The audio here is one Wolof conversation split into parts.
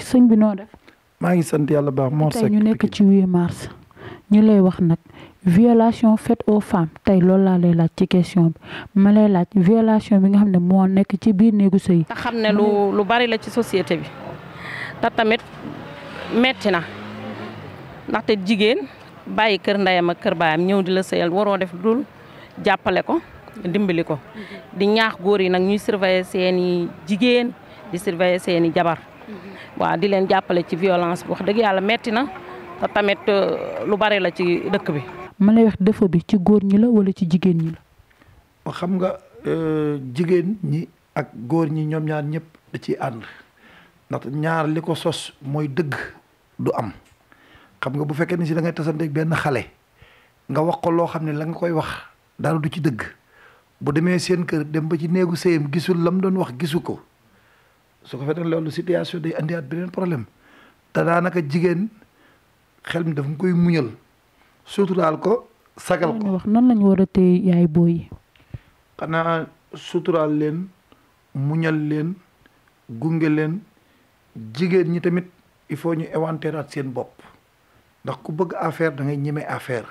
sëñ bi noo def. maa ngi sant yàlla baax Mor Seck tey ñu nekk ci 8 mars ñu lay wax nag violation faite aux femmes tey loolu laa lay laaj ci question bi ma lay laaj violation bi nga xam ne moo nekk ci biir néegu sëy. te xam ne lu bari la ci société bi te tamit metti na ndaxte jigéen bàyyi kër ndeyam ak kër baayam ñëw di la sëyal waroo def dul jàppale ko dimbali ko di ñaax góor yi nag ñuy surveiller seeni jigéen di surveiller seeni jabar waaw di leen jàppale ci violence bi wax dëgg yàlla metti na te tamit lu bari la ci dëkk bi. ma lay wax défaut bi ci góor ñi la wala ci jigéen ñi la. xam nga jigéen ñi ak góor ñi ñoom ñaar ñëpp da ciy ànd ndax ñaar li ko sos mooy dëgg du am xam nga bu fekkee ni si da ngay tasanteeg benn xale nga wax ko loo xam ne la nga koy wax dara du ci dëgg bu demee seen kër dem ba ci néegu sëyam gisul la mu doon wax gisu ko su ko fekkee loolu situation day andiwaat beneen problème te daanaka jigéen xel mi daf nga koy muñal suturaal ko sagal ko. wax nan lañu war a téye yaay booy yi. xanaa suturaal leen muñal leen gunge leen jigéen ñi tamit il faut ñu éventeraat seen bopp ndax ku bëgg affaire da ngay ñeme affaire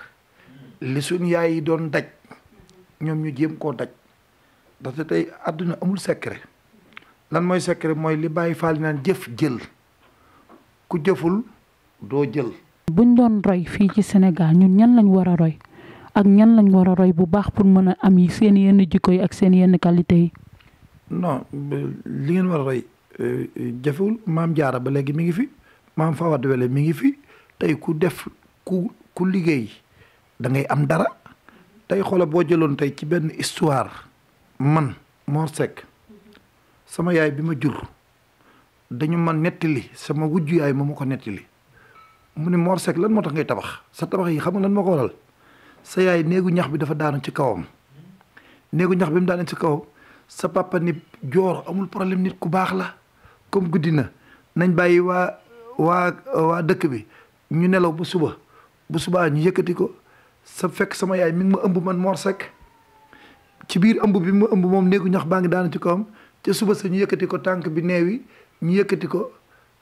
li suñ yaay yi doon daj ñoom ñu jéem koo daj ndaxte tey àdduna amul secret lan mooy secret mooy li bàyyi faal naan jëf jël ku jëful doo jël. buñ doon roy fii ci Sénégal ñun ñan lañ war a roy ak ñan lañ war a roy bu baax pour mën a am yi seen yenn jikko yi ak seen yenn qualité yi. non li ngeen war a roy jafewul maam jaara ba léegi mi ngi fi maam Fawad Wele mi ngi fi tey ku def ku liggéey da ngay am dara tey xoola boo jëloon tey ci benn histoire man Mor Seck sama yaay bi ma jur dañu ma nettali sama wujju yaay ma ko nettali mu ne Mor Seck lan moo tax ngay tabax sa tabax yi xam nga lan moo ko waral sa yaay néegu ñax bi dafa daanu ci kawam néegu ñax bi mu daanu ci kawam sa papa ni joor amul problème nit ku baax la comme guddi na nañ bàyyi waa dëkk bi ñu nelaw bu subaa ñu yëkkati ko sa fekk sama yaay mi ngi ma ëmb man Mor Seck ci biir ëmb bi ma ëmb moom néegu ñax baa ngi daanu ci kawam ca suba sa ñu yëkkati ko tànk bi neewi ñu yëkkati ko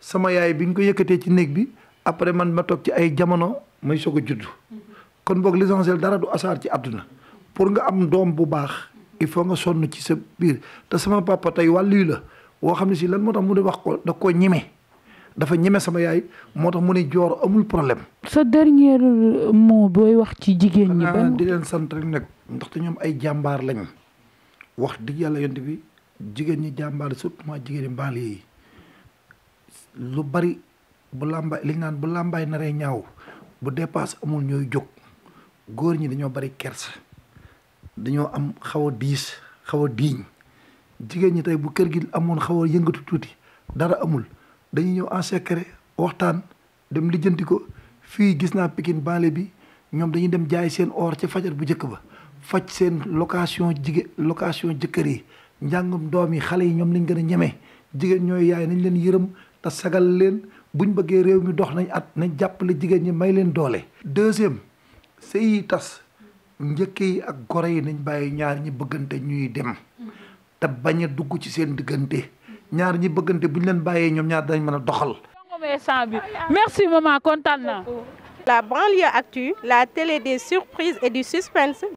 sama yaay bi ñu ko yëkkatee ci néeg bi après man ma toog ci ay jamono may soog a judd kon boog l'essentiel dara du asaar ci àdduna pour nga am doom bu baax il faut nga sonn ci sa biir te sama papa tey wàllu la woo xam ne si lan moo tax mu ne wax ko da koo ñeme dafa ñeme sama yaay moo tax mu ne joor amul problème. sa dernier mot booy wax ci jigéen ñi. di leen sant rek nag ndaxte ñoom ay jàmbaar lañ wax dëgg yàlla yonent bi jigéen ñi jàmbaar surtout ma jigéen ñi banlieue yi lu bari bu làmbaay li ñu naan bu làmbaay naree ñaaw bu dépasse amul ñooy jóg góor ñi dañoo bari kersa dañoo am xaw a diis xaw a diiñ jigéen ñi tey bu kër gi amoon xaw a yëngatu tuuti dara amul dañuy ñëw en secret waxtaan dem lijjanti ko fii gis naa Pickine Banlieue bi ñoom dañuy dem jaay seen or ca fajar bu njëkk ba faj seen location jëkkër yi njàngum doom yi xale yi ñoom lañ gën a ñeme jigéen ñooy yaay nañ leen yërëm te sagal leen buñ bëggee réew mi dox nañ jàppale jigéen ñi may leen doole. deuxième sëy yi tas njëkk yi ak gore yi nañ bàyyi ñaar ñi bëggante ñuy dem te bañ a dugg ci seen diggante ñaar ñi bëggante buñ leen bàyyee ñoom ñaar dañ mën a doxal. merci maman kontaan naa. La banlieue actu, la télé des surprises et du suspense.